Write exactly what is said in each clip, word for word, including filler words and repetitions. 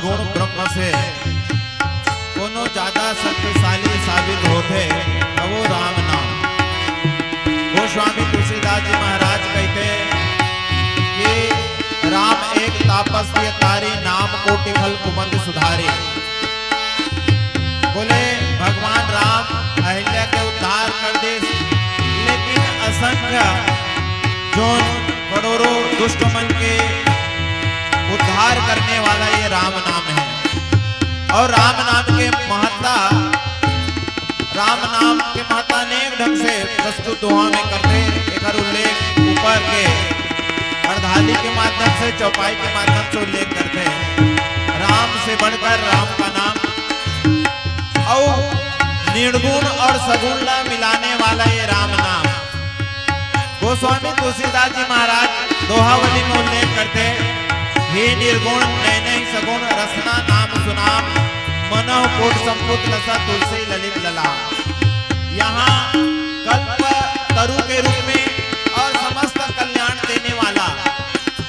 गुण ब्रह्म से कोनो ज्यादा शक्तिशाली साबित होथे, त वो राम नाम। गोस्वामी तुलसीदास जी महाराज कहते कि राम एक तापस ये तारी, नाम कोटि खल कुमति सुधारी। बोले, भगवान राम अहिल्या के उद्धार कर दे, लेकिन असंख्य जोन करोड़ों दुष्ट मन के उद्धार करने वाला ये राम नाम है। और राम नाम के महत्ता, राम नाम के महत्ता अनेक ढंग से प्रस्तुत दोहा में करते, एकर उल्लेख ऊपर के हरदाली के माध्यम से, चौपाई के माध्यम से उल्लेख करते हैं। राम से बढ़कर राम का नाम, और निर्गुण और सगुण ला मिलाने वाला ये राम नाम। गोस्वामी तुलसीदास जी महाराज दोहावली में उल्लेख करते, "हे निर्गुण नैनहि सगुण रसना नाम सुनाम, मनहु कोटि संपुट लसा तुलसी ललित लला।" यहाँ कल्प तरु के रूप में और समस्त कल्याण देने वाला,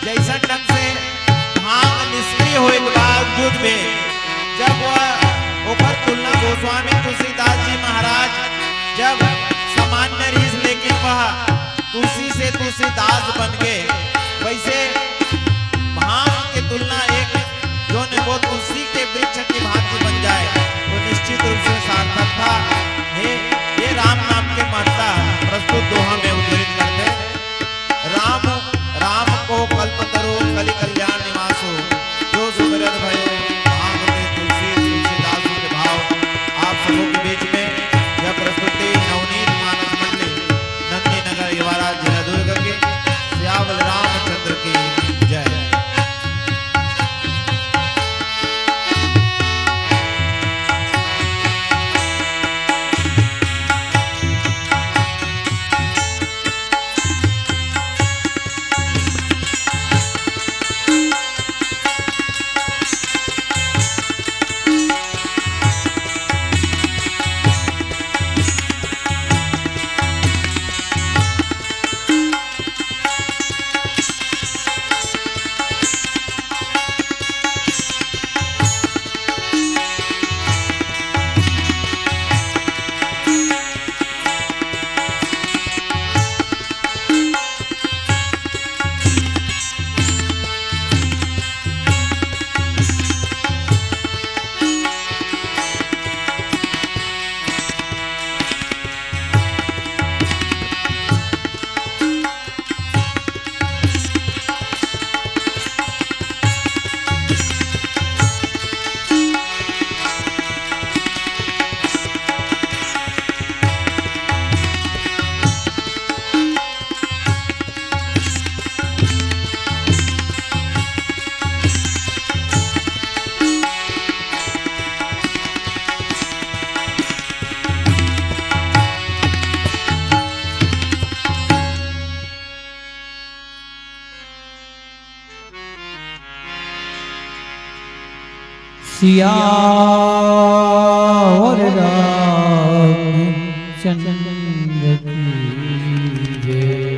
जैसन ढंग से भांग निष्क्रिय होए के बावजूद में जब वह ओकर तुलना गोस्वामी तुलसीदास जी महाराज जब सामान्य रीस लेके वह तुलसी से तुलसीदास बन गए, वैसे भांग के तुलना एक जोन वो तुलसी के वृक्ष की भांति बन जाए, तो निश्चित रूप से सार्थक था। हे, ये राम नाम के महत्ता प्रस्तुत दोहा में उद्धृत करते। राम, राम को कल्पतरु कलि कल्याण निवासो, जो सुमिरत भयो भांग ते तुलसी तुलसीदास के भाव। आप सबों के बीच में यह प्रस्तुति नवनीत मानस मंडली, नंदी नगर युवराज जिला दुर्ग की। सियावर रामचंद्र की जय। सियावर रामचंद्र की जय।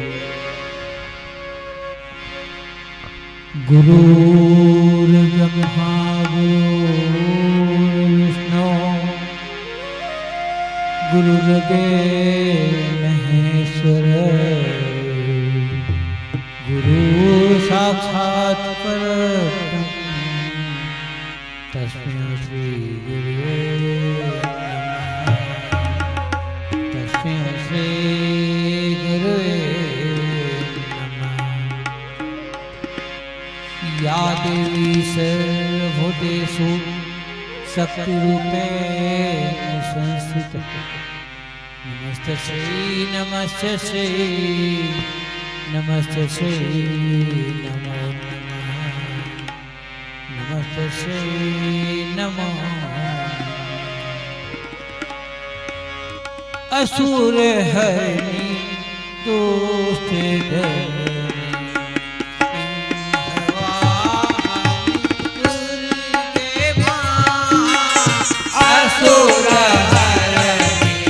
गुरुर्ब्रह्मा गुरुर्विष्णु गुरुर्देव महेश्वर। गुरु साक्षात परब्रह्म तस्मै श्री गुरुवे नमः। तस्मै श्री गुरुवे नमः। या देवी सर्वभूतेषु शक्तिरूपेण संस्थिता। नमस्तस्यै नमस्तस्यै नमस्तस्यै नमो नमः। नमस्तस्यै नमो नमः। असुर हरणी दुष्ट धरणी सिंहवाहनी दुर्गे माँ। असुर हरणी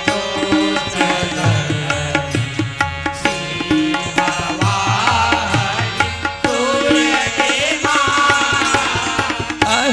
दुष्ट धरणी सिंहवाहनी दुर्गे माँ।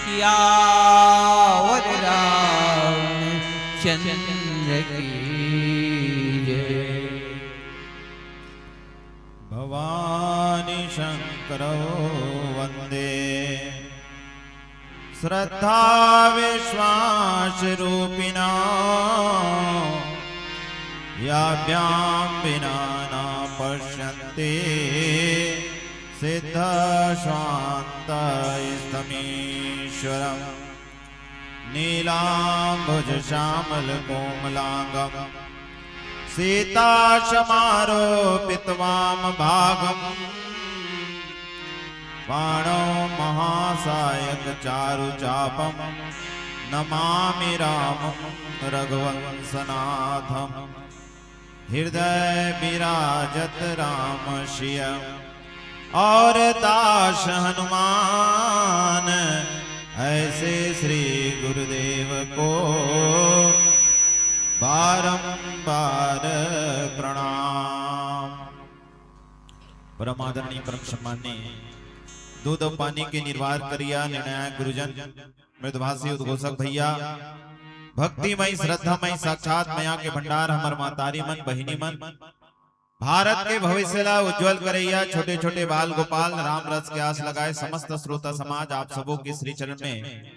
सियावर रामचंद्र की जय। भवानी शंकरौ वंदे श्रद्धा विश्वास रूपिणौ। याभ्यां विना न पश्यन्ति सिद्धस्वान्तस्थमीश्वरम्। नीलाम्बुजश्यामलकोमलाङ्गं सीतासमारोपितवामभागम्। बाणौ महासायकचारुचापं नमामि रामं रघुवंशनाथम्। हृदय विराजत राम सिय और दास हनुमान, ऐसे श्री गुरुदेव को बारंबार प्रणाम। परम आदरणीय, परम सम्माननीय, दूध और पानी के निर्वाह करिया निर्णायक गुरुजन, मृदुभाषी उद्घोषक भैया, भक्तिमय श्रद्धामय साक्षात मया के भंडार, हमर मातारी मन, बहिनी मन, भारत के भविष्य ला उज्जवल करैया छोटे छोटे बाल गोपाल, राम रस के आस लगाए समस्त श्रोता समाज, आप सबों के श्री चरण में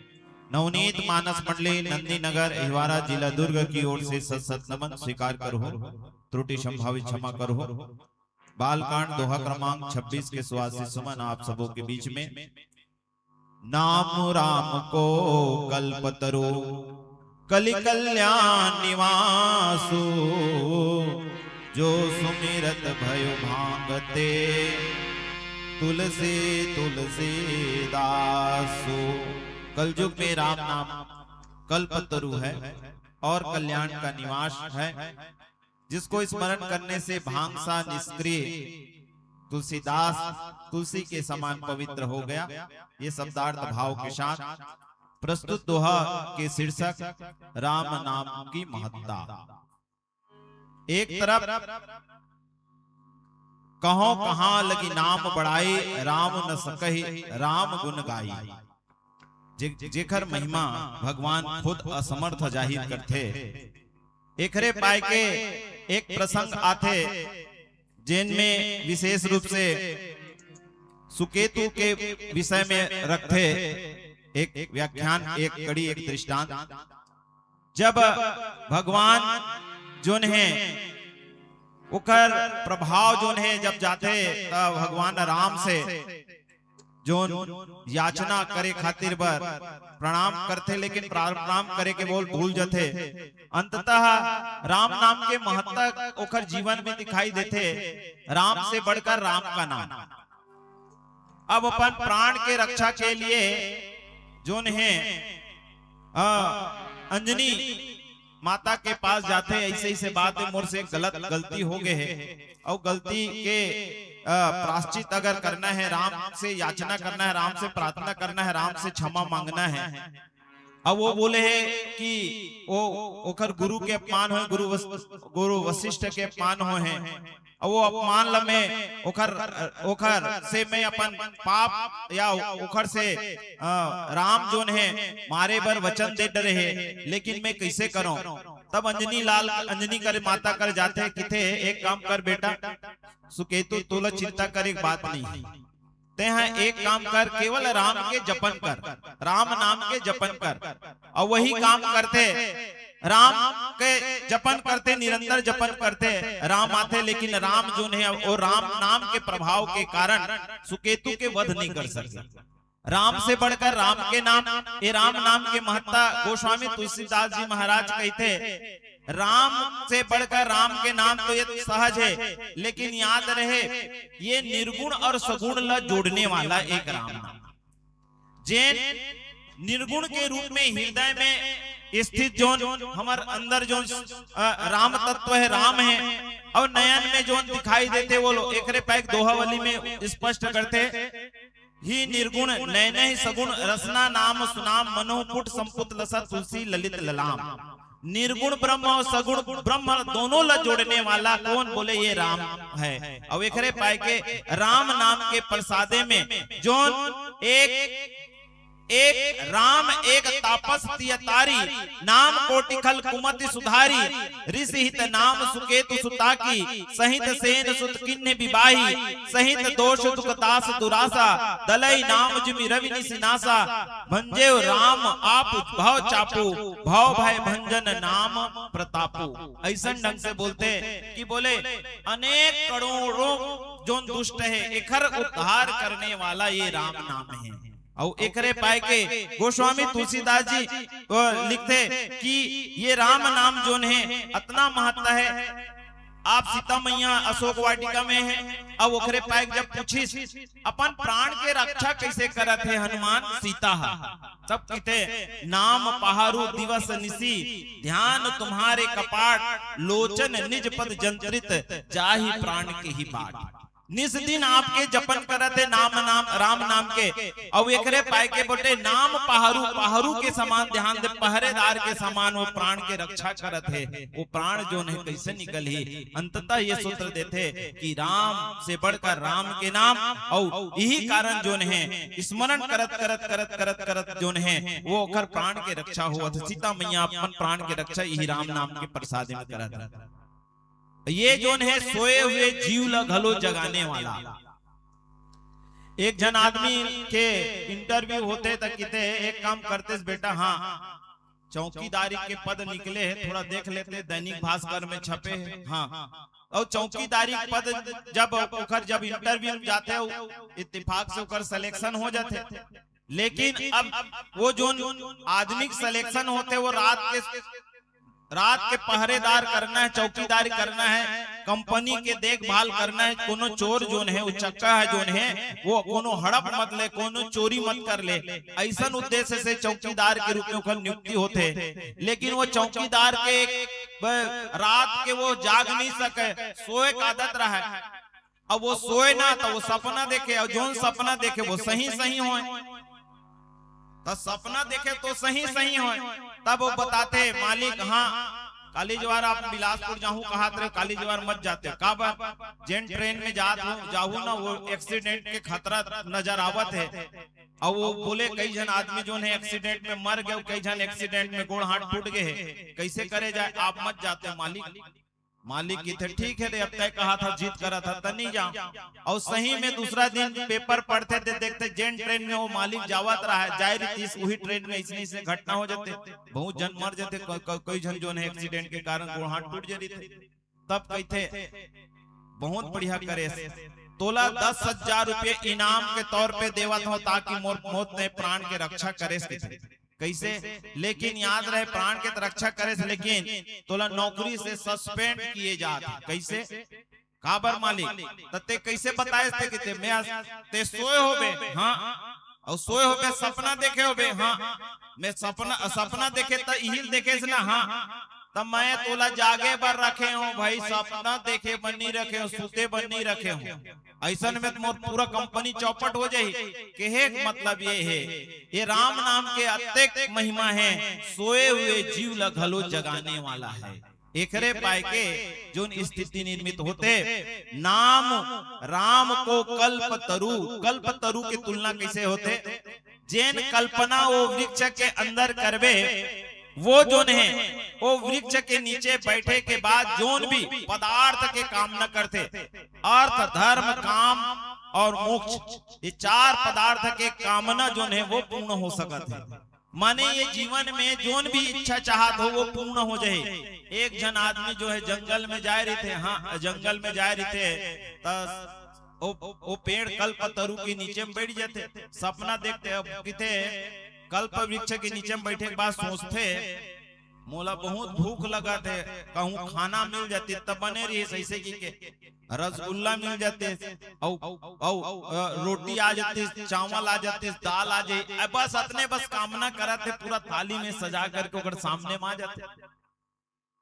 नवनीत मानस मंडली नंदी नगर अहिवारा जिला दुर्ग की ओर से सत सत नमन स्वीकार करो, त्रुटि संभावित क्षमा करो। बालकांड दोहा क्रमांक छब्बीस के सुहासित सुमन आप सबों के बीच में। नाम राम को कल्पतरु कलि कल्याण निवासु, जो सुमिरत भय भांगते तुलसी तुलसीदासु। कलयुग में राम नाम कल्पतरु है और कल्याण का निवास है, जिसको स्मरण करने से भांग सा निष्क्रिय तुलसीदास तुलसी के समान पवित्र हो गया। ये शब्दार्थ भाव के साथ प्रस्तुत दोहा के शीर्षक राम नाम की महत्ता। एक तरफ कहो कहाँ लगी नाम बड़ाई, राम न सकही राम गुण गाई। जे-, जेकर महिमा भगवान खुद असमर्थ जाहिर करथे, एकरे पाय के एक प्रसंग आथे, जेन में विशेष रूप से सुकेतु के विषय में रखथे एक व्याख्यान, एक कड़ी, एक दृष्टांत। जब भगवान जोन है, ओकर प्रभाव जोन है, जब जाथे, तब भगवान राम से जोन याचना करे खातिर बर प्रणाम करथे, लेकिन प्रणाम करे के बोल भूल जथे। अंततः राम नाम के महत्ता ओकर जीवन में दिखाई देथे। राम से बढ़कर राम का नाम। अब अपन प्राण के रक्षा के लिए जोन है, अ, अंजनी माता के पास जाथे, ऐसे ऐसे बात है, मोर से गलत गलती हो गए है, और गलती के, अ, प्राश्चित अगर करना है, राम से याचना करना है, राम से प्रार्थना करना है, राम से क्षमा मांगना है। अब वो बोले है कि वो ओकर गुरु के अपमान होए, गुरु वस-, गुरु वशिष्ठ के अपमान होए है। अब वो अपमान ल मैं ओकर, ओकर से मैं अपन पाप या ओकर से, अ, राम जोन है मारे बर वचन दे डरे है, लेकिन मैं कैसे करूं? तब अंजनी लाल, अंजनी कर माता कर जाथे, किथे, एक काम कर बेटा सुकेतु, तोला चिंता करे के बात नहीं है। तेहा एक काम कर, केवल राम के जपन कर, राम नाम के जपन कर। और वही काम करथे, राम के जपन करथे, निरंतर जपन करथे, राम आथे, लेकिन राम जोन है, वो राम नाम के प्रभाव के कारण सुकेतु के वध नहीं कर सके। राम से बढ़कर राम के नाम, ये राम नाम के महत्ता गोस्वामी तुलसीदास जी महाराज कहथे, राम से बढ़कर राम के नाम तो ये सहज है, लेकिन याद रहे, ये निर्गुण और सगुण ला जोड़ने वाला एक राम नाम। जेन निर्गुण के रूप में हृदय में स्थित जोन हमर अंदर जोन, अ, राम तत्व है, राम है, और नयन में जोन दिखाई देथे वो लो, एकरे पाय के दोहावली में स्पष्ट करथे, ही निर्गुण नैनहि सगुण रसना नाम सुनाम मनो पुट संपुट लसा तुलसी ललित ललाम। निर्गुण ब्रह्म और सगुण ब्रह्म दोनों ला जोड़ने वाला कौन? बोले ये राम है। और एकरे पाय के राम नाम के प्रसादे में जोन एक, एक राम एक तापस तिय तारी, नाम कोटि खल कुमति सुधारी, ऋषि हित नाम सुकेतु सुता की, सहित सेन सुत किन्ह विवाही, सहित दोष दुख दास दुरासा, दलई नाम जिमि रवि निसि नासा, भंजेव राम आप भव चापू, भव भय भंजन नाम प्रतापू। ऐसन ढंग से बोलथे कि बोले अनेक करोड़ों जोन दुष्ट है, एकर उद्धार करने वाला ये राम नाम है। और एकरे पाय के गोस्वामी तुलसीदास जी, अ, लिखथे कि ये राम नाम जोन है, अतना महत्ता है। आप सीता मैया अशोक वाटिका में है, अब ओकरे पाय के जब पूछिस, अपन प्राण के रक्षा कैसे करत हे हनुमान सीता हा, तब किथे, नाम पहारू दिवस निसी, ध्यान तुम्हारे कपाट, लोचन निज पद जंत्रित, जाहि प्राण के ही बाट। निस दिन आपके जपन करत हे नाम नाम राम नाम के, अउ एकरे पाए के बोले नाम पहरू, पहरू के समान ध्यान दे, पहरेदार के समान वो प्राण के रक्षा करत हे। वो प्राण जोन हे कइसे निकलही? अंततः ये सूत्र देथे कि राम से बढ़कर राम के नाम, अउ यही कारण जोन हे स्मरण करत करत करत करत करत जोन हे वो ओकर प्राण के रक्षा होवत हे। सीता मैया अपन प्राण के रक्षा यही राम नाम के प्रसाद में करत हे। ये जोन हे सोए हुए जीव ला घलो जगाने वाला। एक झन आदमी के इंटरव्यू होथे त किथे, "एक काम करतेस बेटा, हाँ, चौकीदारी के पद निकले हे, थोड़ा देख लेते, दैनिक भास्कर में छपे हे।" हाँ, अउ चौकीदारी पद जब ओकर जब इंटरव्यू में जाथे, उ इत्तेफाक से ओकर सिलेक्शन हो जाथे। लेकिन अब वो जोन आदमी के सिलेक्शन होथे, वो रात के रात के पहरेदार करना हे, चौकीदारी करना हे, कंपनी के देखभाल करना हे, कोनो चोर जोन हे, उचक्का हे जोन हे, वो कोनो हड़प मत ले, कोनो चोरी मत कर ले, अइसन उद्देश्य से चौकीदार के रूप में ओकर नियुक्ति होथे। लेकिन वो चौकीदार के ब-, रात के वो जाग नहीं सके, सोए के आदत रहे। अब वो सोए ना त वो सपना देखे, अउ जोन सपना देखे वो सही सही होय। त सपना देखे तो सही सही होय, तब वो बताथे, "मालिक, हाँ, काली जवार आप बिलासपुर जाहूं कहत रहे, काली जवार मत जाते।" "काबर?" "जेन ट्रेन में जात हूं, जाहूं ना, वो एक्सीडेंट के खतरा नजर आवत हे।" अउ वो बोले, "कई झन आदमी जोन हे एक्सीडेंट में मर गे, कई झन एक्सीडेंट में गोड़ हाथ टूट गे हे, कइसे करे जाए? आप मत जाते मालिक।" मालिक किथे, "ठीक हे रे, अब तय कहा था, जीत करा था, त नहीं जाओ।" अउ सही में दूसरा दिन पेपर पढ़थे ते देखथे जेन ट्रेन में वो मालिक जावत रहा हे, जाय रहितिस, वही ट्रेन में इसने से घटना हो जाथे, बहुत झन मर जाथे, क-, क-, कई झन जोन हे एक्सीडेंट के कारण गोड़ हाथ टूट जा रहिथे। तब कहिथे, "बहुत बढ़िया करेस, तोला दस हजार रुपये इनाम के तौर पे देवत हों ताकि मोर मौत ने प्राण के रक्षा करेस।" कइसे? "लेकिन याद रहे, प्राण के त रक्षा करेस, लेकिन तोला नौकरी से सस्पेंड किए जात हे।" कइसे? "काबर मालिक?" "त ते कइसे बताएस ते किथे?" "मैं अस-, ते सोए होबे।" "हाँ।" "अउ सोए होबे, सपना देखे होबे?" "हाँ।" "मैं सपना, सपना देखे त इहिल देखेस ना?" "हाँ।" "त मैं तोला जागे बर रखे हों भाई, सपना देखे बर नहीं रखे हों, सुते बर नहीं रखे हों।" अइसन में त मोर पूरा कंपनी चौपट हो जाही। कहे के मतलब ये हे, ये राम नाम के अतेक महिमा हे, सोए हुए जीव ला घलो जगाने वाला हे। एकरे पाए के जोन स्थिति निर्मित होथे, नाम राम को कल्प तरु, कल्प तरु के तुलना कइसे होथे? जेन कल्पना वो वृक्ष के अंदर करबे, वो जोन हे, वो वृक्ष के नीचे बैठे के बाद जोन भी पदार्थ के कामना करथे, अर्थ, धर्म, काम अउ मोक्ष, ये चार पदार्थ के कामना जोन हे, वो पूर्ण हो सकत हे। माने ये जीवन में जोन भी इच्छा चाहत हो, वो पूर्ण हो जाए। एक झन आदमी जो हे जंगल में जाय रहिथे, हाँ, जंगल में जाय रहिथे, त ओ, ओ पेड़ कल्प तरु के नीचे में बैठ जाथे, सपना देखथे। अब किथे कल्प वृक्ष के नीचे में बैठे के बाद सोचथे, "मोला बहुत भूख लगत हे, कहूँ खाना मिल जातिस त बने रहिस, अइसे कहिके रसगुल्ला मिल जातिस, अउ, अउ, अ, रोटी आ जातिस, चावल आ जातिस, दाल आ जाए।" अ, बस अतने बस कामना करत हे, पूरा थाली में सजा करके ओकर सामने में आ जाथे।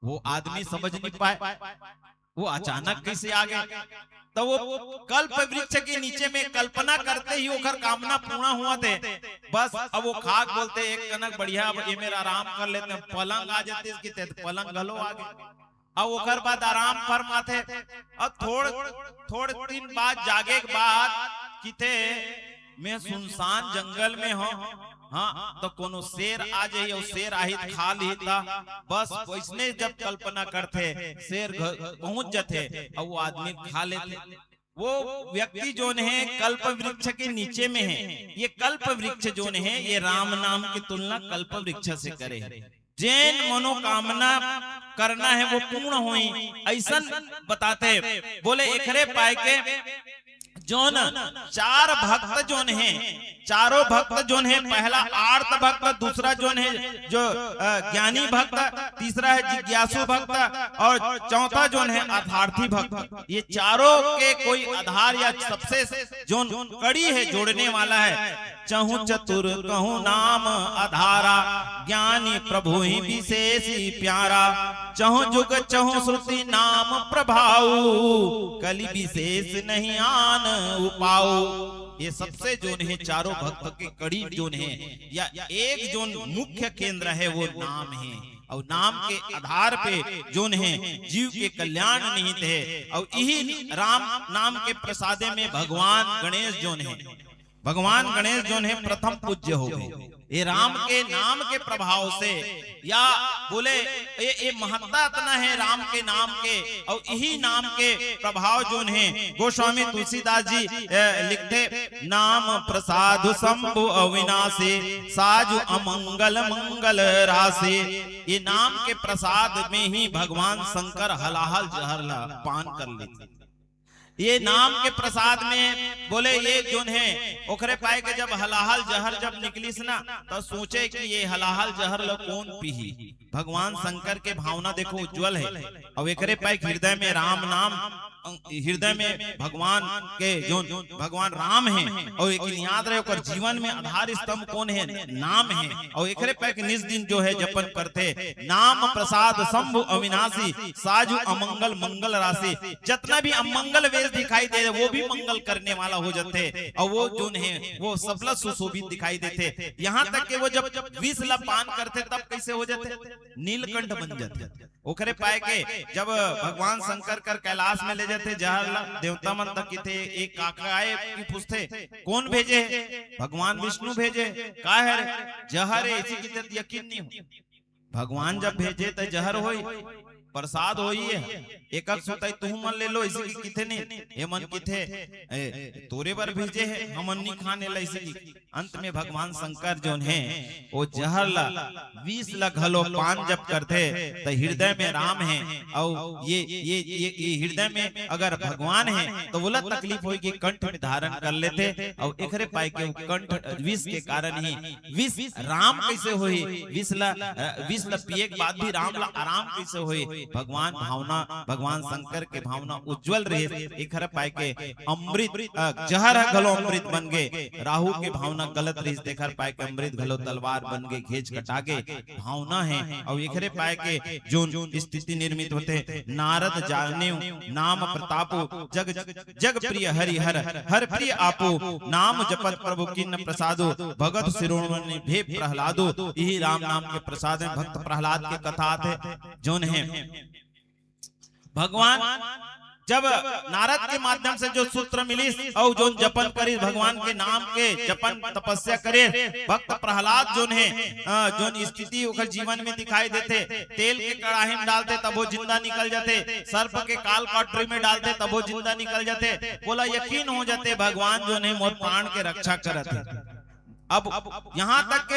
वो आदमी समझ नहीं पाए, वो अचानक कइसे आ गे। त वो कल्प वृक्ष के नीचे में कल्पना करते ही ओकर कामना पूरा होवत हे। बस अब वो खाके बोलथे, "एक कनक बढ़िया, अब ये मेर आराम कर लेते हैं।" पलंग आ जातिस किथे, पलंग घलो आ गे। अउ ओकर बाद आराम फरमाथे। अउ थोड़, थोड़ दिन बाद जागे के बाद किथे, "मैं सुनसान जंगल में हों, हाँ, त कोनो शेर आ जाही अउ शेर आही त खा लिही।" त बस वइसने जब कल्पना करथे, शेर घ-, पहुंच जाथे अउ वो आदमी खा लेथे। वो व्यक्ति जोन हे कल्प वृक्ष के नीचे में हे। ये कल्प वृक्ष जोन हे, ये राम नाम की तुलना कल्प वृक्ष से करे हे। जेन मनोकामना करना हे वो पूर्ण होही, अइसन बताथे। बोले एकरे पाए के जोन चार भक्त जोन हे, चारों भक्त जोन हे, पहला आर्त भक्त, दूसरा जोन हे जो, अ, ज्ञानी भक्त, तीसरा हे जिज्ञासु भक्त और चौथा जोन हे अर्थार्थी भक्त। ये चारों के कोई आधार या सबसे जोन कड़ी हे जोड़ने वाला हे। चहु चतुर कहु नाम अधारा, ज्ञानी प्रभु ही विशेष प्यारा। चहु जुग चहु श्रुति नाम प्रभाऊ, कलि विशेष नहीं आन उपाऊ। ये सबसे जोन हे चारों भक्त के कड़ी जोन हे या एक जोन मुख्य केंद्र हे वो नाम हे। और नाम के आधार पे जोन हे जीव के कल्याण निहित हे। और यही राम नाम के प्रसादे में भगवान गणेश जोन हे, भगवान गणेश जोन हे प्रथम पूज्य हो गए। ये राम के नाम के प्रभाव से या बोले ये, ये महत्ता इतना हे राम के नाम के, और यही नाम के प्रभाव जोन हे गोस्वामी तुलसीदास जी, अ, लिखथे, नाम प्रसाद शंभु अविनाशी, साजु अमंगल मंगल राशि। ये नाम के प्रसाद में ही भगवान शंकर हलाहल जहर ला पान कर लेथे। ये नाम के प्रसाद में बोले ये जोन हे, ओकरे पाए के जब हलाहल जहर जब निकलिस ना, तो सोचे कि ये हलाहल जहर ला कौन पीही। भगवान शंकर के भावना देखो उज्जवल हे, और एकरे पाए के हृदय में राम नाम, हृदय में भगवान के जोन भगवान राम हे, और एक याद रहे ओकर जीवन में आधार स्तंभ कौन हे, नाम हे, और एकरे पाए के निस दिन जो हे जपन करथे, नाम प्रसाद शंभु अविनाशी, साजु अमंगल मंगल राशि। जितना भी अमंगल वेश दिखाई दे, वो भी मंगल करने वाला हो जाथे, और वो जोन हे, वो सबला सुशोभित दिखाई देथे। यहाँ तक कि वो जब विष ला पान करथे, तब कैसे हो जाथे? नीलकंठ बन जाथे। ओकरे पाए के जब भगवान शंकर कर कैलाश में ले जाथे जहर ला, देवता मन तक किथे, एक काका आए कि पूछथे, कौन भेजे हे? भगवान विष्णु भेजे हे। का हे रे? जहर हे, इसी किथे यकीन नहीं हो। भगवान जब भेजे त जहर होई, प्रसाद होई हे। एकक सुताई तुहू मन ले लो, इसी की किथे नहीं। ये मन किथे, ए, तोरे बर भेजे हे, हमन नहीं खाने ला, इसी की। अंत में भगवान शंकर जोन हे, वो जहर ला, विष ला घलो पान जब करथे, त हृदय में राम हे, और ये, ये, ये, ये हृदय में अगर भगवान हे, तो वोला तकलीफ होई कि कंठ में धारण कर लेथे, और एकरे पाए के वो कंठ, विष के कारण ही विष राम कैसे होही, विष ला, अ, विष ला पिए के बाद भी राम ला आराम कैसे होही। भगवान भावना, भगवान शंकर के भावना उज्जवल रहिस, एखर पाए के अमृत, अ, जहर ह घलो अमृत बन गे। राहु के भावना गलत रहिस, तेखर पाए के अमृत घलो तलवार बन गे, घेंच कटा गे। भावना हे, अउ एखरे पाए के जोन स्थिति निर्मित होथे, नारद जानेउ नाम प्रतापो, जग जग प्रिय हरि हर, हर प्रिय आपो, नाम जपत प्रभु किन्न प्रसादो, भगत शिरोमणि भे प्रहलादो। यही राम नाम के प्रसाद में भक्त प्रहलाद के कथा आथे, जोन हे भगवान जब नारद के माध्यम से जो सूत्र मिलिस अउ जोन जपन करिस, भगवान के नाम के जपन तपस्या करे, भक्त प्रहलाद जोन हे, अ, जोन स्थिति ओकर जीवन में दिखाई देथे, तेल के कड़ाही में डालथे तभो जिंदा निकल जाथे, सर्प के काल कटोरी में डालथे तभो जिंदा निकल जाथे। वोला यकीन हो जाथे भगवान जोन हे मोर प्राण के रक्षा करत हे। अब यहाँ तक के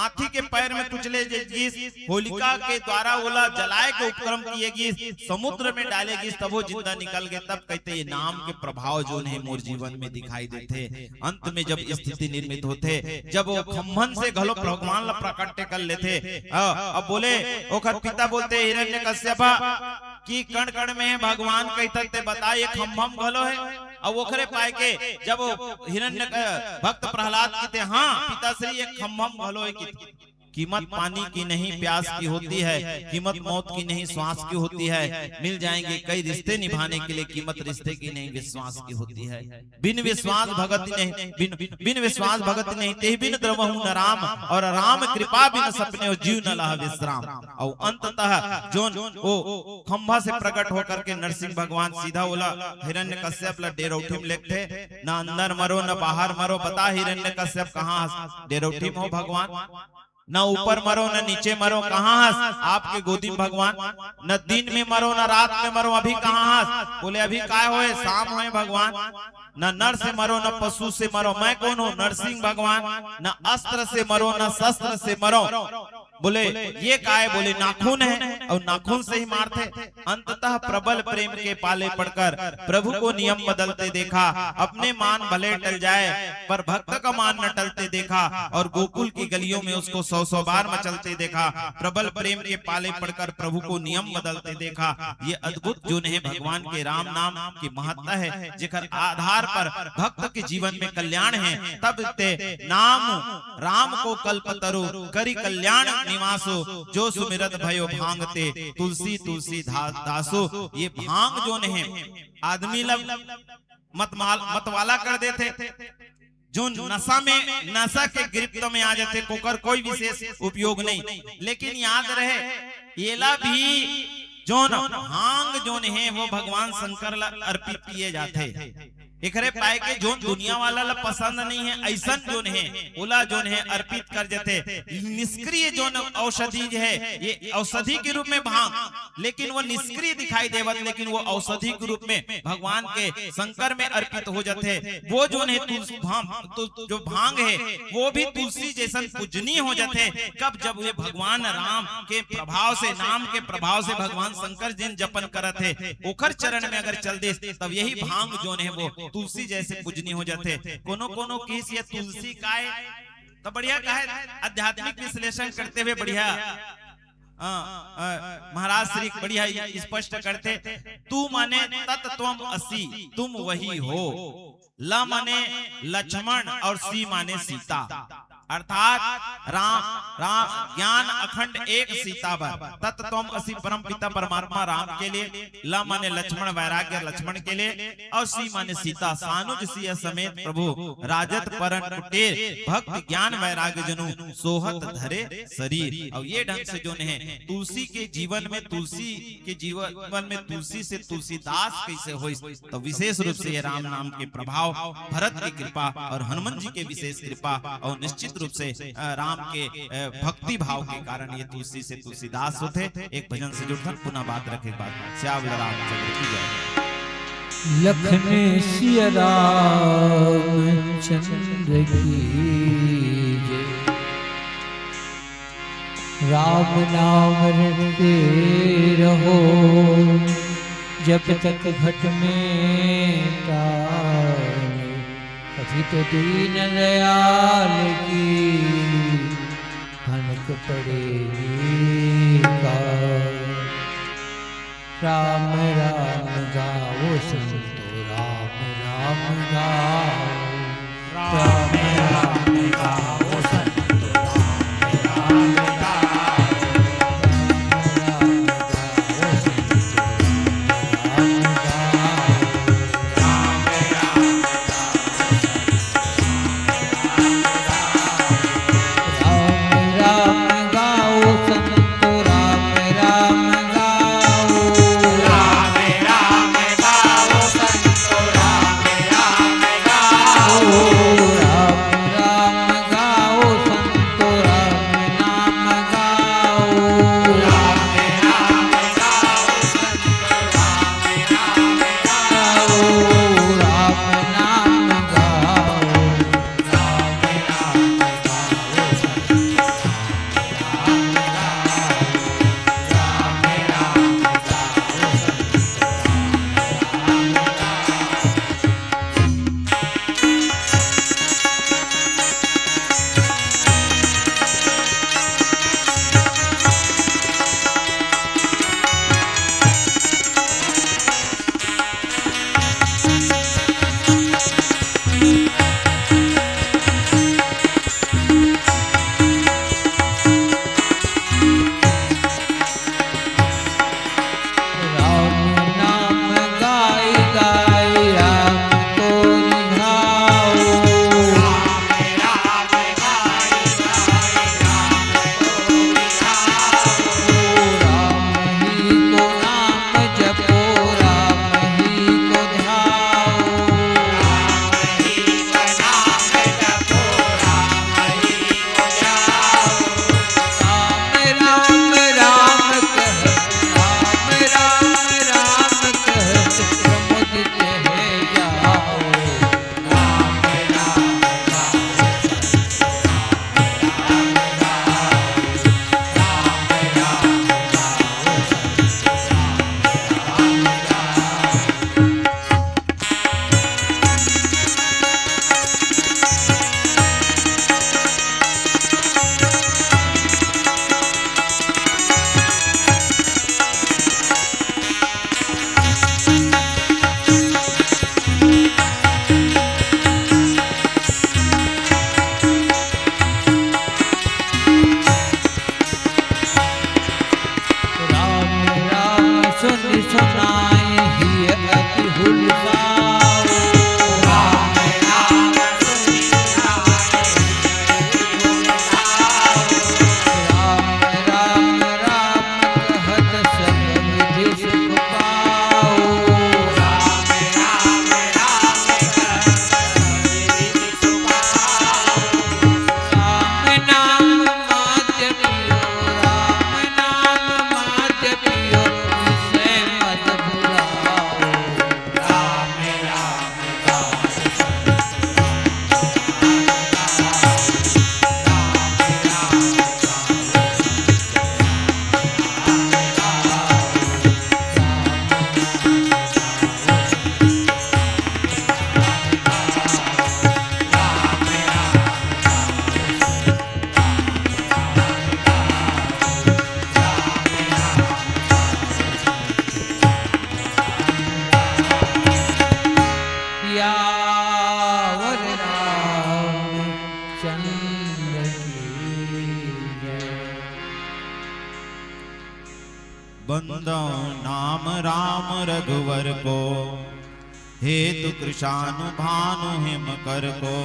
हाथी के पैर में कुचले गिस, होलिका के द्वारा वोला जलाए के उपक्रम किए गिस, समुद्र में डाले गिस, तभो जिंदा निकल गे। तब कहिथे ये नाम के प्रभाव जोन हे मोर जीवन में दिखाई देथे। अंत में जब स्थिति निर्मित होथे, जब वो खम्भन से घलो भगवान ला प्रकट कर लेथे। अ, अब बोले, ओखर पिता बोलथे हिरण्यकश्यप कि कण कण में हे भगवान, कहिथस ते बता, ये खम्भा म घलो हे। अउ ओखरे पाए के जब वो हिरण्य, अ, भक्त प्रहलाद कहिथे, हाँ पिताश्री, ये खम्भा म घलो हे, कहिथे कीमत पानी की नहीं प्यास की होती है, कीमत मौत की नहीं श्वास की होती है। मिल जाएंगे कई रिश्ते निभाने के लिए, कीमत रिश्ते की नहीं विश्वास की होती है। बिन विश्वास भगति नहीं, बिन, बिन विश्वास भगति नहीं, तेहि बिन द्रवहु न राम, और राम कृपा बिन सपनेउ जीव न लह विश्राम। अउ अंततः जोन वो खंभा से प्रकट होकर के नरसिंह भगवान सीधा ओला हिरण्यकश्यप ला डेरौठी में लेगथे, न अंदर मरो न बाहर मरो, बता हिरण्यकश्यप कहाँ हस? डेरौठी में हो भगवान। न ऊपर मरो, न नीचे मरो, कहाँ हस? आपके गोदी में भगवान। न दिन में मरो, न रात में मरो, अभी कहाँ हस? बोले, अभी काय होए? शाम होए भगवान। न नर से मरो, न पशु से मरो, मैं कौन हूँ? नरसिंह भगवान। न अस्त्र से मरो, न शस्त्र से मरो। बोले, ये काय? बोले, नाखून है। अउ नाखून से ही मारथे। अंततः प्रबल प्रेम के पाले पड़कर प्रभु को नियम बदलते देखा। अपने मान भले टल जाए, पर भक्त का मान न टलते देखा। और गोकुल की गलियों में उसको सौ सौ बार मचलते देखा। प्रबल प्रेम के पाले पड़कर प्रभु को नियम बदलते देखा। ये अद्भुत जोन हे भगवान के राम नाम की महत्ता हे, जेकर आधार पर भक्त के जीवन में कल्याण हे। तब ते नाम राम को कल्पतरु, करि कल्याण निवासो, जो सुमिरत भयो भांग ते, तुलसी तुलसी धा-, दासो। ये भांग जोन हे, आदमी ला मत माल-, मतवाला कर देथे। जो नशा में, नशा के गिरफ्त में आ जाथे, ओकर कोई विशेष उपयोग नहीं। लेकिन याद रहे, एला भी जोन भांग जोन हे, वो भगवान शंकर ला अर्पित किए जाथे। एकरे पाए के जोन दुनिया वाला ला पसंद नहीं हे, अइसन जोन हे, ओला जोन हे अर्पित कर जथे। निष्क्रिय जोन औषधि हे, ये औषधि के रूप में भांग, लेकिन वो निष्क्रिय दिखाई देवत, लेकिन वो औषधि के रूप में भगवान के शंकर में अर्पित हो जथे। वो जोन हे तुलसी भांग, तो जो भांग हे, वो भी तुलसी जैसन पूजनीय हो जथे। कब? जब वे भगवान राम के प्रभाव से, नाम के प्रभाव से भगवान शंकर जिन जपन करत हे, ओकर चरण में अगर चल देस, तब यही भांग जोन हे वो तुलसी जैसे पूजनीय हो जाथे। कोनो कोनो किहिस ये तुलसी काय, तो बढ़िया कहे, आध्यात्मिक विश्लेषण करते हुए बढ़िया, अ, अ, महाराज श्री बढ़िया स्पष्ट करथे। तू माने तत्त्वम असि, तुम वही हो। ल माने लक्ष्मण और सी माने सीता। अर्थात राम, राम ज्ञान अखंड एक सीता बर। तत्त्वम असि परम पिता परमात्मा राम के लिए, ल माने लक्ष्मण वैराग्य लक्ष्मण के लिए, और सी माने सीता सानुज सिय समेत प्रभु राजत परन कुटेर भक्त ज्ञान वैराग्य जनु सोहत धरे शरीर। और ये ढंग से जोन हे तुलसी के जीवन में, तुलसी के जीवन में तुलसी से तुलसीदास कैसे होइस, तो विशेष रूप से ये राम नाम के प्रभाव, भरत की कृपा और हनुमान जी के विशेष कृपा और निश्चित रूप से, अ, राम के, अ, भक्ति भाव के कारण ये तुलसी से तुलसीदास होथे। एक भजन से जुड़थन, पुनः बात रखे के बाद। श्याम रामचंद्र की जय। लखन सिया रामचंद्र की जय। राम नाम रटते रहो, जब तक घट में काल। अभी तो दीन दयाल की भनक पड़ेगी काल। राम राम गाओ संतो, राम राम गाओ। राम राम गाओ संतो, राम राम गाओ। राम राम गाओ संतो, राम राम गाओ। राम राम गाओ संतो, राम राम गाओ। राम राम गाओ संतो, राम राम बंदौ नाम राम रघुवर को, हेतु कृशानु भानु हिम कर को।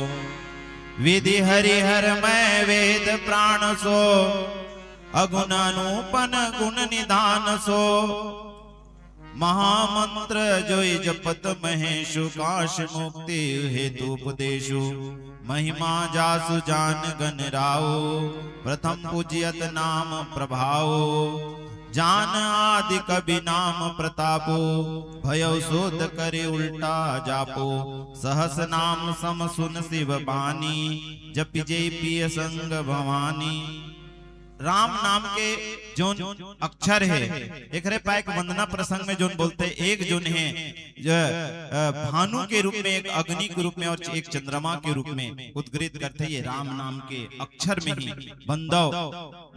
विधि हरि हर मैं वेद प्राण सो, अगुण अनूपन गुण निधान सो। महामंत्र जोई जपत महेशु, काश मुक्ति हेतु उपदेशु। महिमा जासु जान गन राओ, प्रथम पूजियत नाम प्रभाओ। जान आदि कवि नाम प्रतापो, भयउ सोत करे उल्टा जापो। सहस नाम सम सुन शिव बानी, जपि जे पिय संग भवानी। राम नाम के जोन अक्षर हे, एकरे पाए के वंदना प्रसंग में जोन बोलथे, एक जोन हे, ज-, अ, भानु के रूप में, एक अग्नि के रूप में और एक चंद्रमा के रूप में उद्गृत करथे ये राम नाम के अक्षर में ही। बंदौ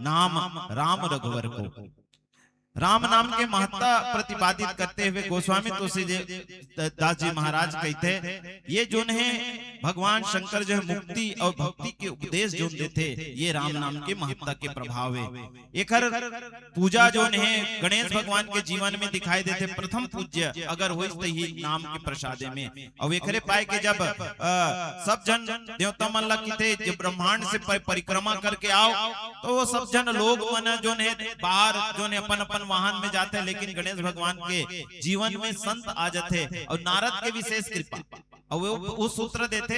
नाम राम रघुवर को। राम नाम के महत्ता प्रतिपादित करते हुए गोस्वामी तुलसी जी, दास जी महाराज कहथे, ये जोन हे भगवान शंकर जो हे मुक्ति और भक्ति के उपदेश जोन देथे, ये राम नाम के महत्ता के प्रभाव हे। एकर पूजा जोन हे गणेश भगवान के जीवन में दिखाई देथे, प्रथम पूज्य अगर होइस त ही नाम के प्रसादे में। अउ एकरे पाए के जब, अ, सब झन देवता मन ला किथे, जब ब्रह्मांड से पर-, परिक्रमा करके आओ, तो वो सब झन लोग मन जोन हे बाहर जोन हे अपन अपन वाहन में जाथे, लेकिन गणेश भगवान के जीवन में संत आ जाथे अउ नारद के विशेष कृपा। अउ वो, वो सूत्र देथे,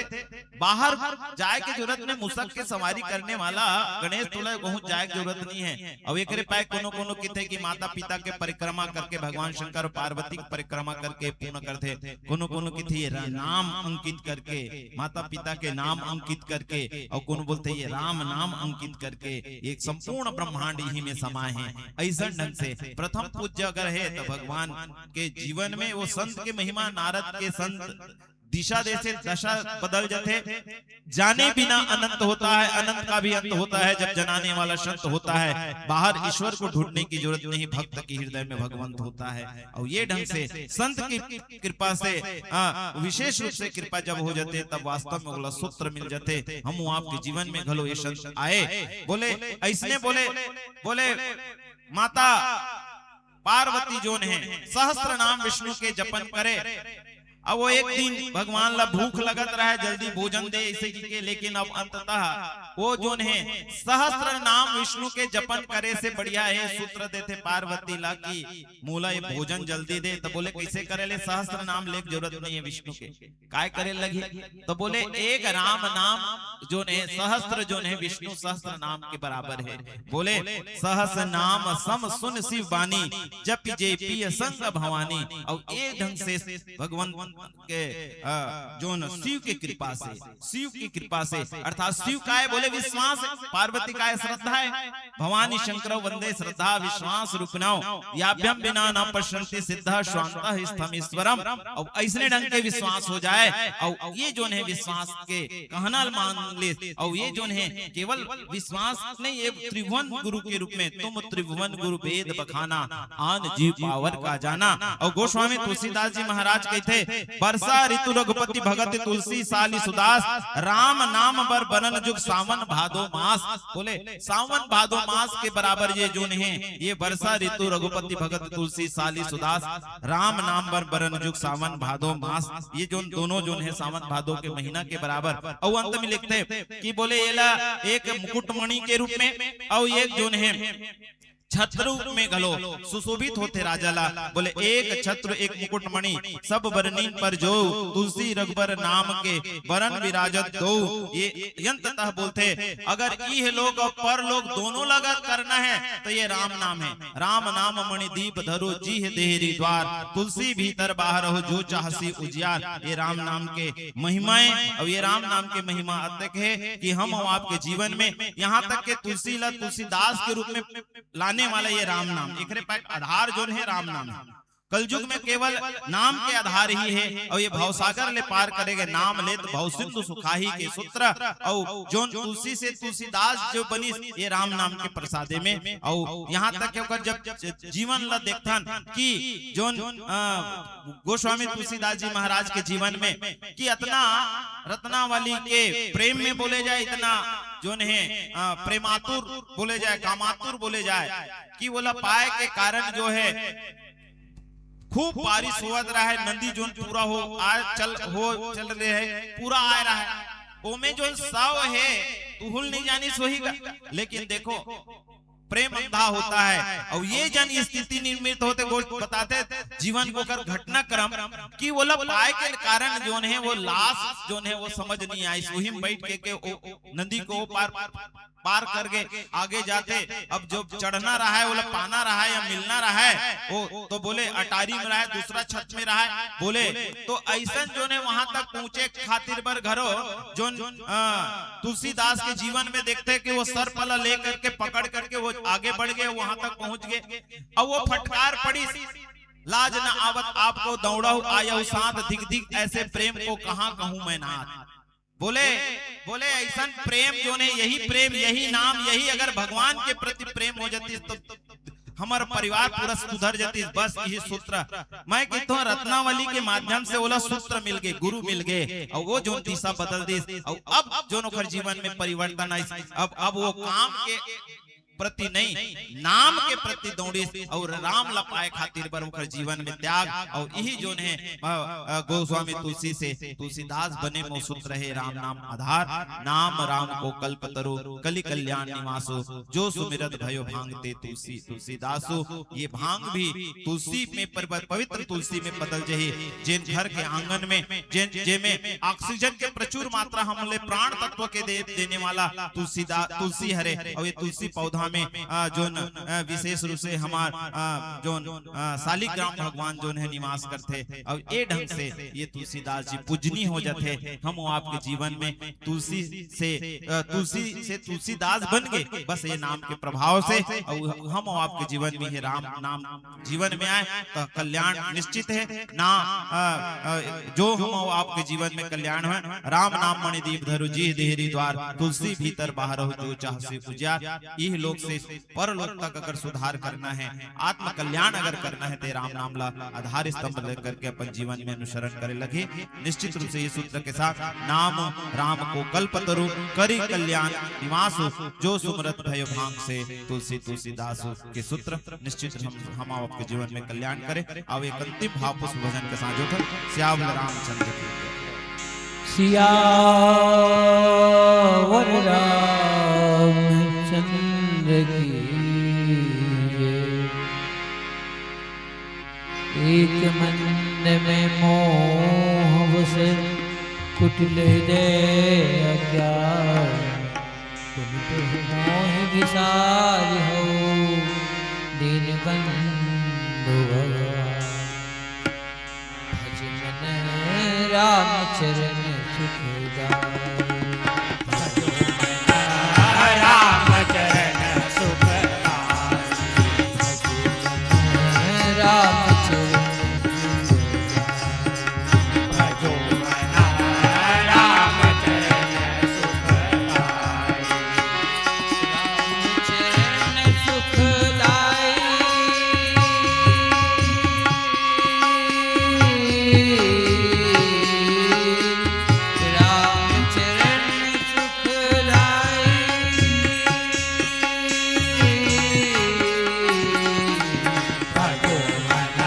बाहर जाए के जरूरत नहीं, मुसक के सवारी करने वाला गणेश, तोला कहूँ जाए के जरूरत नहीं हे। अउ एकरे पाए कोनो कोनो किथे कि माता पिता के परिक्रमा करके, भगवान शंकर पार्वती के परिक्रमा करके पूर्ण करथे, कोनो कोनो किथे ये रा-, नाम अंकित करके, माता पिता के नाम अंकित करके, अउ कोनो बोलथे ये राम नाम अंकित करके, एक संपूर्ण ब्रह्मांड इही में समाए हे। अइसन ढंग से प्रथम पूज्य अगर हे त भगवान के जीवन में वो संत के महिमा, नारद के संत दिशा देथे, दशा बदल जाथे। जाने बिना अनंत होता है, अनंत का भी अंत होता है जब जनाने वाला संत होता है। बाहर ईश्वर को ढूंढने की जरूरत नहीं, भक्त के हृदय में भगवंत होता है। अउ ये ढंग से संत की कृपा से, आ, विशेष रूप से कृपा जब हो जाथे, तब वास्तव में ओला सूत्र मिल जाथे। हम आपके जीवन में घलो ये संत आए, बोले, अइसने बोले, बोले, माता पार्वती जोन हे, सहस्त्र नाम विष्णु के जपन करे। अब वो एक दिन भगवान ला भूख लगत रहे, जल्दी भोजन दे, ऐसे कहिके, लेकिन अब अंततः वो जोन हे, सहस्त्र नाम विष्णु के जपन करे से बढ़िया हे सूत्र देथे पार्वती ला कि मोला ये भोजन जल्दी दे। त बोले, कैसे करे ले, सहस्त्र नाम लेके जरूरत नहीं हे विष्णु के, काय करे लगही? त बोले, एक राम नाम जोन हे, सहस्त्र जोन हे, विष्णु सहस्त्र नाम के बराबर हे। बोले, सहस नाम सम सुन शिव बानी, जपि जे पिय संग भवानी। अउ ए ढंग से भगवंत के, अ, जोन शिव के कृपा से, शिव की कृपा से, अर्थात शिव काय बोले, विश्वास, पार्वती काय श्रद्धा हे, भवानी शंकरौ वंदे श्रद्धा विश्वास रूपिणौ, याभ्यां विना न पश्यन्ति सिद्धा स्वान्तः स्थमीश्वरम्। अउ अइसने ढंग के विश्वास हो जाए, अउ ये जोन हे विश्वास के कहना ल मान ले, अउ ये जोन हे केवल विश्वास नहीं, ये त्रिभुवन गुरु के रूप में, तुम त्रिभुवन गुरु वेद बखाना, आन जीव पावर का जाना। अउ गोस्वामी तुलसीदास जी महाराज कहिथे, बरसा ऋतु रघुपति भगत तुलसी सालि सुदास, राम नाम बर बरन जुग सावन भादो मास। बोले, सावन भादो मास के बराबर ये जोन हे, ये बरसा ऋतु रघुपति भगत तुलसी सालि सुदास, राम नाम बर बरन जुग सावन भादो मास, ये जोन दोनों जोन हे सावन भादो के महीना के बराबर। अउ अंत में लिखथे कि बोले, एला एक मुकुटमणि के रूप में, अउ एक जोन हे छत्र रूप में घलो सुशोभित होथे राजा ला। बोले, एक छत्र एक मुकुटमणि, सब बरनिन पर जो, तुलसी रघुबर नाम के बरन विराजत दो। ये अंततः बोलथे, अगर इह लोक अउ परलोक दोनों लगा करना हे, त ये राम नाम हे। राम नाम मणि दीप धरो, जिह देहरी द्वार, तुलसी भीतर बाहर हो, जो चाहसी उजियार। ये राम नाम के महिमा हे, अउ ये राम नाम के महिमा अतेक हे कि हम अउ आपके जीवन में यहाँ तक के तुलसी ला तुलसीदास के रूप में लाने वाला ये राम नाम, एकरे पाए आधार जोन हे राम नाम हे। कलयुग में केवल नाम के आधार ही हे, अउ ये भवसागर ले पार करे के नाम लेत भव सिंधु सुखाही के सूत्र, अउ जोन तुलसी से तुलसीदास जो बनिस, ये राम नाम के प्रसादे में। अउ यहाँ तक कि ओकर जब ज-, जीवन ला देखथन कि जोन, अ, गोस्वामी तुलसीदास जी महाराज के जीवन में कि अतना रत्नावली के प्रेम में बोले जाए, इतना जोन हे, अ, प्रेमातुर बोले जाए, कामातुर बोले जाए, कि वोला पाए के कारण जो हे खूब बारिश होवत रहे, नदी जोन पूरा हो आ चल हो चल रहे हे, पूरा आए रहे, ओमे जोन सव हे तुहुल नहीं जानी सोही का। लेकिन देखो, प्रेम अंधा होता है, अउ ये जन स्थिति निर्मित होथे, गोष्ट बताथे जीवन के ओकर घटनाक्रम, कि वोला पाए के कारण जोन हे वो लाश जोन हे वो समझ नहीं आइस, उही में बैठ के, के ओ, नदी को ओ पार पार कर के आगे जाथे। अब जो चढ़ना रहे, वोला पाना रहे या मिलना रहे, वो तो बोले अटारी में रहे, दूसरा छत में रहे, बोले तो अइसन जोन हे वहां तक पहुंचे खातिर बर घरो जोन, अ, तुलसीदास के जीवन में देखथे कि वो सर्प ला ले करके पकड़ करके वो आगे बढ़ गए, वहां तक पहुंच गए। अब वो फटकार पड़ी, "लाज न आवत आपको दौड़हु आयहु साथ, धिक धिक ऐसे प्रेम को कहाँ कहूँ मैं नाथ।" बोले, बोले अइसन प्रेम जोन हे, यही प्रेम, यही नाम, यही अगर भगवान के प्रति प्रेम हो जातिस तो हमर परिवार पूरा सुधर जातिस। बस यही सूत्र मैं कहथों, रत्नावली के माध्यम से ओला सूत्र मिल गए, गुरु मिल गए, अउ वो जोन दिशा बदल दिस, अउ अब जोन ओकर जीवन में परिवर्तन आइस, अब, अब वो काम के प्रति नहीं, नाम के प्रति दौड़िस, अउ राम ला पाए खातिर बर ओकर जीवन में त्याग, अउ यही जोन हे, अ, अ, गोस्वामी तुलसी से तुलसीदास बने, मो सूत्र हे राम नाम आधार, नाम राम को कल्पतरु, कलि कल्याण निवासो, जो सुमिरत भयो भांग ते तुलसी, तुलसीदासो। ये भांग भी तुलसी में पर-, पवित्र तुलसी में बदल जही, जेन घर के आंगन में, जेन, जेमे ऑक्सीजन के प्रचुर मात्रा हमले प्राण तत्व के दे, देने वाला तुलसीदा-, तुलसी हरे, अउ ये तुलसी पौधा में, अ, जोन, अ, विशेष रूप से हमार, अ, जोन, अ, शालिग्राम भगवान जोन हे निवास करथे, अउ ये ढंग से ये तुलसीदास जी पूजनीय हो जाथे। हम आपके जीवन में तुलसी से, अ, तुलसी से तुलसीदास बन गए, बस ये नाम के प्रभाव से, अउ हम आपके जीवन में ये राम नाम जीवन में आए तो कल्याण निश्चित है ना। अ, अ, जो हम आपके जीवन में कल्याण हो, राम नाम मणि दीप धरु जिहि देहि द्वार, तुलसी भीतर बाहरहु जो चाहसु उजियार। इह लोक से परलोक तक अगर सुधार करना है, आत्म कल्याण अगर करना है, तो राम नाम ला आधार स्तंभ लेकर के अपन जीवन में अनुसरण करे लगे। निश्चित रूप से ये सूत्र के साथ, नाम राम को कल्पतरु, करि कल्याण निवास, जो सुमरत भय भांग से तुलसी तुलसीदास के सूत्र निश्चित हम, हम आपके जीवन में कल्याण करें। अब एक अंतिम भाव पुष्प भजन के साथ जो था, सियावर रामचंद्र की जय। सियावर रामचंद्र की जय। एक मन में मोह बस कुटिल हृदय अज्ञान। तुम तो मोहि विसारि हो दीन बंधु भगवान। भज मन राम चरण सुखदाई। भज मन राम चरण सुखदाई। भज मन राम चरण सुखदाई। भजो मन राम चरण सुखदाई। राम चरण सुखदाई। राम चरण सुखदाई। भजो मन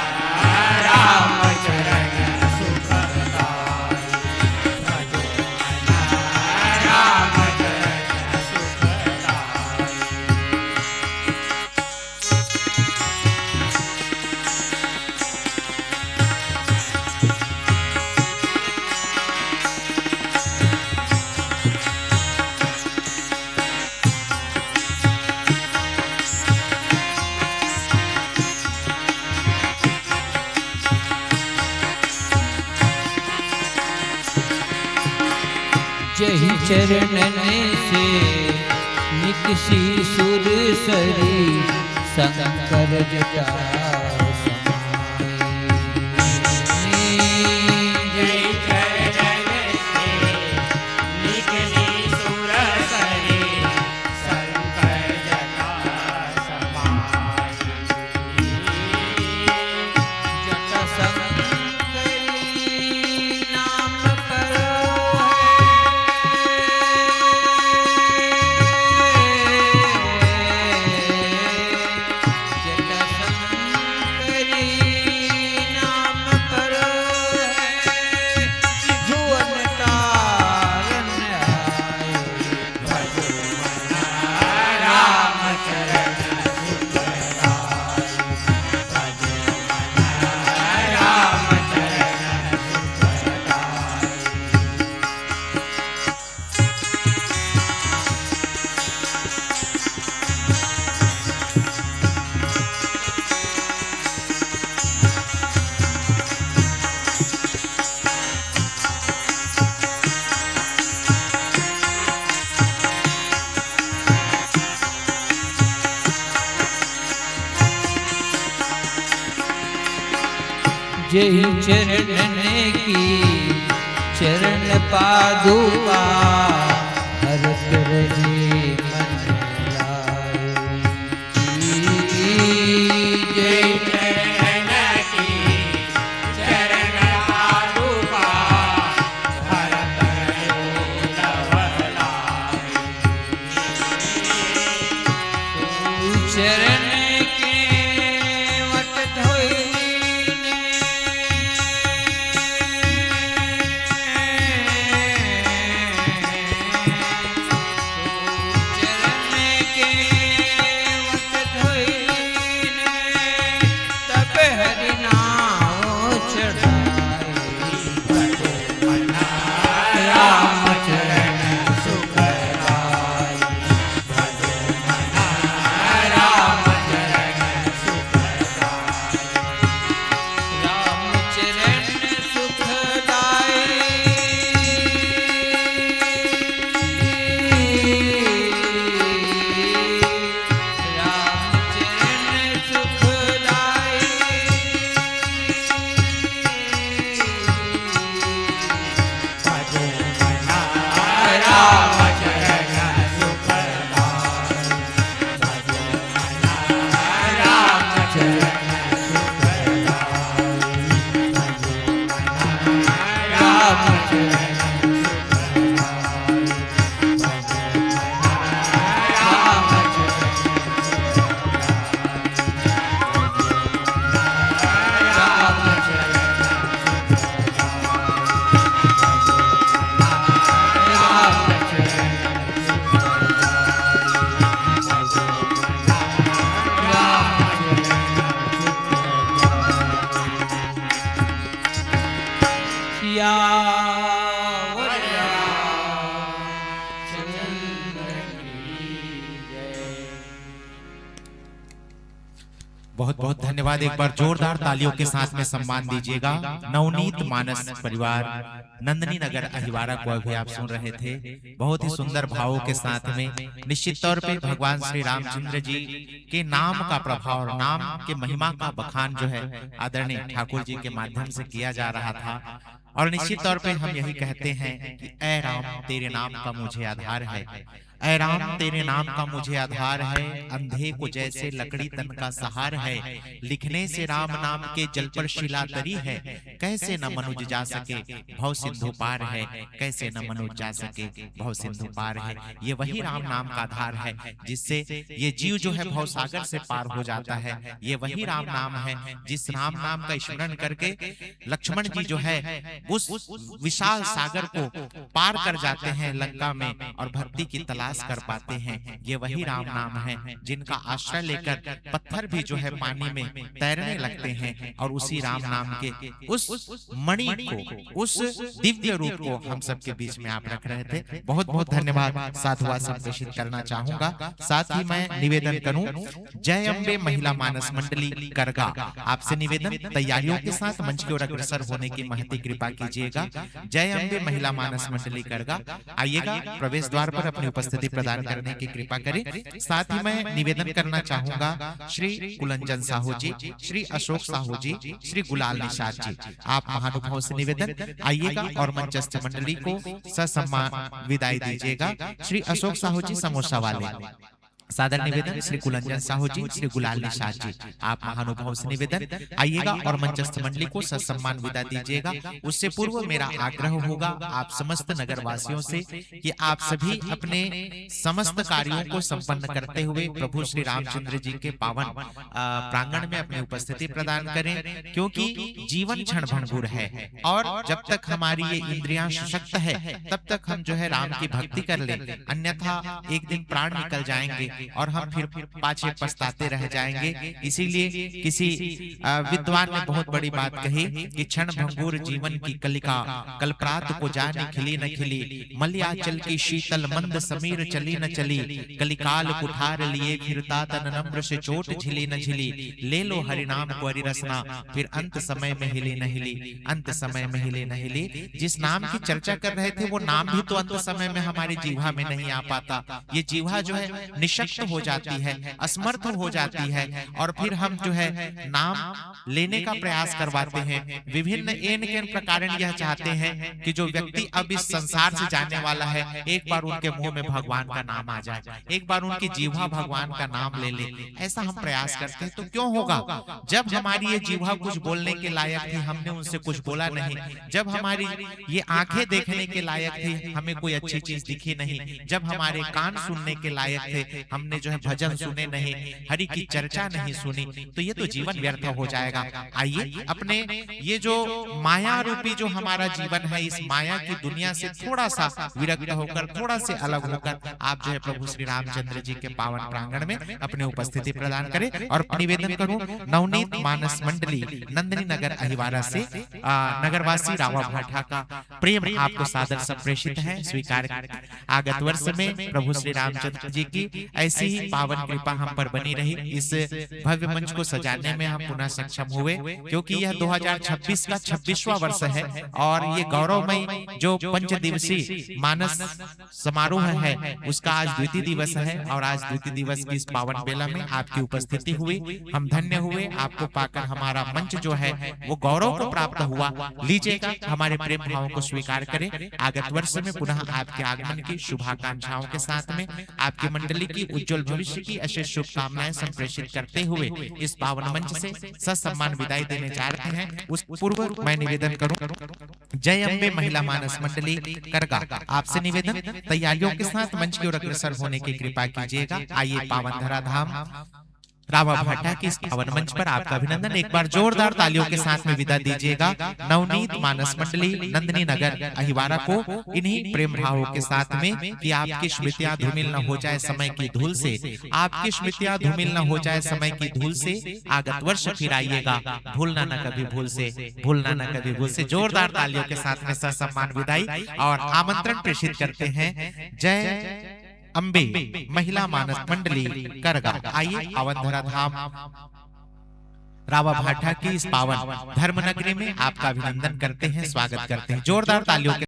राम चरण सुखदाई। भजो मन राम चरण सुखदाई। जहि चरणन से निकसी सुर सरी, शंकर जटा समाई। जय चरणन की चरण पादुका हरत रहे मन लाए। जय चरणन की चरण पादुका हरत रहे लव लाए। चरण के वट धोई बहुत बहुत धन्यवाद। एक बार जोरदार तालियों के साथ में सम्मान दीजिएगा नवनीत मानस परिवार नंदनी नगर अहिवारा को अभी आप सुन रहे थे। बहुत ही सुंदर भावों के साथ में निश्चित तौर पे भगवान श्री रामचंद्र जी के नाम का प्रभाव और नाम के महिमा का बखान जो है आदरणीय ठाकुर जी के माध्यम से किया जा रहा था। और निश्चित तौर पे हम यही कहते हैं कि ऐ राम, तेरे नाम का मुझे आधार है। ऐ राम, तेरे नाम का मुझे आधार है। अंधे को जैसे लकड़ी तन का सहार है, लिखने से राम नाम के जल पर शिला तरी है। कैसे न मनुज जा सके भव सिंधु पार है, कैसे न मनुज जा सके भव सिंधु पार है। ये वही राम नाम का आधार है जिससे ये जीव जो है भव सागर से पार हो जाता है। ये वही राम नाम है जिस राम नाम का स्मरण करके लक्ष्मण जी जो है उस विशाल सागर को पार कर जाते हैं लंका में और भक्ति की तलाश कर पाते हैं। ये वही राम नाम है जिनका आश्रय लेकर पत्थर भी जो है पानी में तैरने लगते हैं और उसी राम नाम के उस मणि को, उस दिव्य रूप को हम सबके बीच में आप रख रहे थे। बहुत बहुत धन्यवाद। साधुवाद संप्रेषित करना चाहूंगा। साथ ही मैं निवेदन करूं, जय अम्बे महिला मानस मंडली करगा, आपसे निवेदन, तैयारियों के साथ मंच की ओर अग्रसर होने की महती कृपा कीजिएगा। जय अम्बे महिला मानस मंडली करगा, आइएगा, प्रवेश द्वार पर अपनी उपस्थिति प्रदान करने की कृपा करें। साथ ही मैं निवेदन करना चाहूंगा श्री कुलंजन साहू जी, श्री अशोक साहू जी, श्री गुलाल निषाद जी, आप महानुभाव से निवेदन, आइएगा और मंचस्थ मंडली को ससम्मान विदाई दीजिएगा। श्री अशोक साहू जी, समोसा वाले, सादर निवेदन। श्री कुलंजन साहू जी, श्री गुलाल निषाद जी, आप महानुभाव से निवेदन, आइएगा और मंचस्थ मंडली को ससम्मान विदा दीजिएगा। उससे पूर्व मेरा आग्रह होगा आप समस्त नगरवासियों से कि आप सभी अपने समस्त कार्यों को संपन्न करते हुए प्रभु श्री रामचंद्र जी के पावन, अ, प्रांगण में अपनी उपस्थिति प्रदान करें, क्योंकि जीवन क्षण भंगुर है और जब तक हमारी ये इंद्रियां सशक्त है तब तक हम जो है राम की भक्ति कर लें, अन्यथा एक दिन प्राण निकल जाएंगे और हम फिर पाछे पछताते रह जाएंगे। इसीलिए किसी, अ, विद्वान ने बहुत बड़ी बात कही कि क्षण भंगुर जीवन की कलिका, कलप्रात को जाने खिली न खिली, मलयाचल की शीतल मंद समीर चली न चली, कलिकाल कुठार लिए फिरता तन नम्र से चोट झिली न झिली, ले लो हरि नाम को हरि रसना, फिर अंत समय में हिली न हिली, अंत समय में हिली न हिली। जिस नाम की चर्चा कर रहे थे वो नाम भी तो अंत समय में हमारे जीवा में नहीं आ पाता। ये जीवा जो है निशक्त हो जाती है, असमर्थ हो जाती है, और फिर हम जो है नाम लेने का प्रयास करवाते हैं। विभिन्न एन के प्रकार यह चाहते हैं कि जो व्यक्ति अब इस संसार से जाने वाला है, एक बार उनके मुंह में भगवान का नाम आ जाए, एक बार उनकी जीवा भगवान का नाम ले ले, ऐसा हम प्रयास करते हैं। तो क्यों होगा? जब हमारी ये जीवा कुछ बोलने के लायक थी, हमने उनसे कुछ बोला नहीं, जब हमारी ये आंखें देखने के लायक थी, हमें कोई अच्छी चीज दिखी नहीं, जब हमारे कान सुनने के लायक थे, हमने जो है भजन सुने नहीं, हरि की चर्चा नहीं सुनी, तो ये तो जीवन व्यर्थ हो जाएगा। आइए, अपने ये जो माया रूपी जो हमारा जीवन है, इस माया की दुनिया से थोड़ा सा विरक्त होकर, थोड़ा से अलग होकर आप जो है प्रभु श्री रामचंद्र जी के पावन प्रांगण में अपनी उपस्थिति प्रदान करें। और निवेदन करूं, नवनीत मानस मंडली, नंदिनी नगर अहिवारा से, आ, नगरवासी रावा भाटा का प्रेम आपको सादर संप्रेषित है, स्वीकार। आगत वर्ष में प्रभु श्री रामचंद्र जी की ऐसी ही पावन कृपा हम पर बनी रही। इस भव्य मंच को सजाने में हम पुनः सक्षम हुए, क्योंकि यह दो हज़ार छब्बीस का छब्बीसवाँ वर्ष है और ये गौरवमय जो पंच दिवसीय मानस समारोह है, उसका आज द्वितीय दिवस है और आज द्वितीय दिवस की इस पावन बेला में आपकी उपस्थिति हुई, हम धन्य हुए। आपको पाकर हमारा मंच जो है, वो गौरव को प्राप्त हुआ। लीजिएगा, हमारे प्रेम भावों को स्वीकार करें। आगत वर्ष में पुनः आपके आगमन की शुभाकांक्षाओं के साथ में आपकी मंडली की उज्जवल भविष्य की अशेष शुभकामनाएं संप्रेषित करते हुए इस पावन मंच से ससम्मान विदाई देने जा रहे हैं। उस पूर्व मैं निवेदन करूं, जय अम्बे महिला मानस मंडली करगा, आपसे निवेदन, तैयारियों के साथ मंच की ओर अग्रसर होने की कृपा कीजिएगा। आइए, पावन धरा धाम रावा भाटा के इस पावन मंच पर आपका अभिनंदन। एक बार जोरदार तालियों के साथ में विदा दीजिएगा नवनीत मानस मंडली नंदिनी नगर अहिवारा को, इन्हीं प्रेम भावों के साथ में कि आपकी स्मृतियां धूमिल न हो जाए समय की धूल से, आपकी स्मृतियां धूमिल न हो जाए समय की धूल से। आगत वर्ष फिर आइएगा, भूलना न कभी भूल से, भूलना न कभी भूल से। जोरदार तालियों के साथ में ससम्मान विदाई और आमंत्रण प्रेषित करते हैं। जय अम्बे महिला मानस मंडली करगा। आइए, पावन धरा धाम रावा भाटा की इस पावन धर्म नगरी में आपका अभिनंदन करते हैं, स्वागत करते हैं। जोरदार तालियों के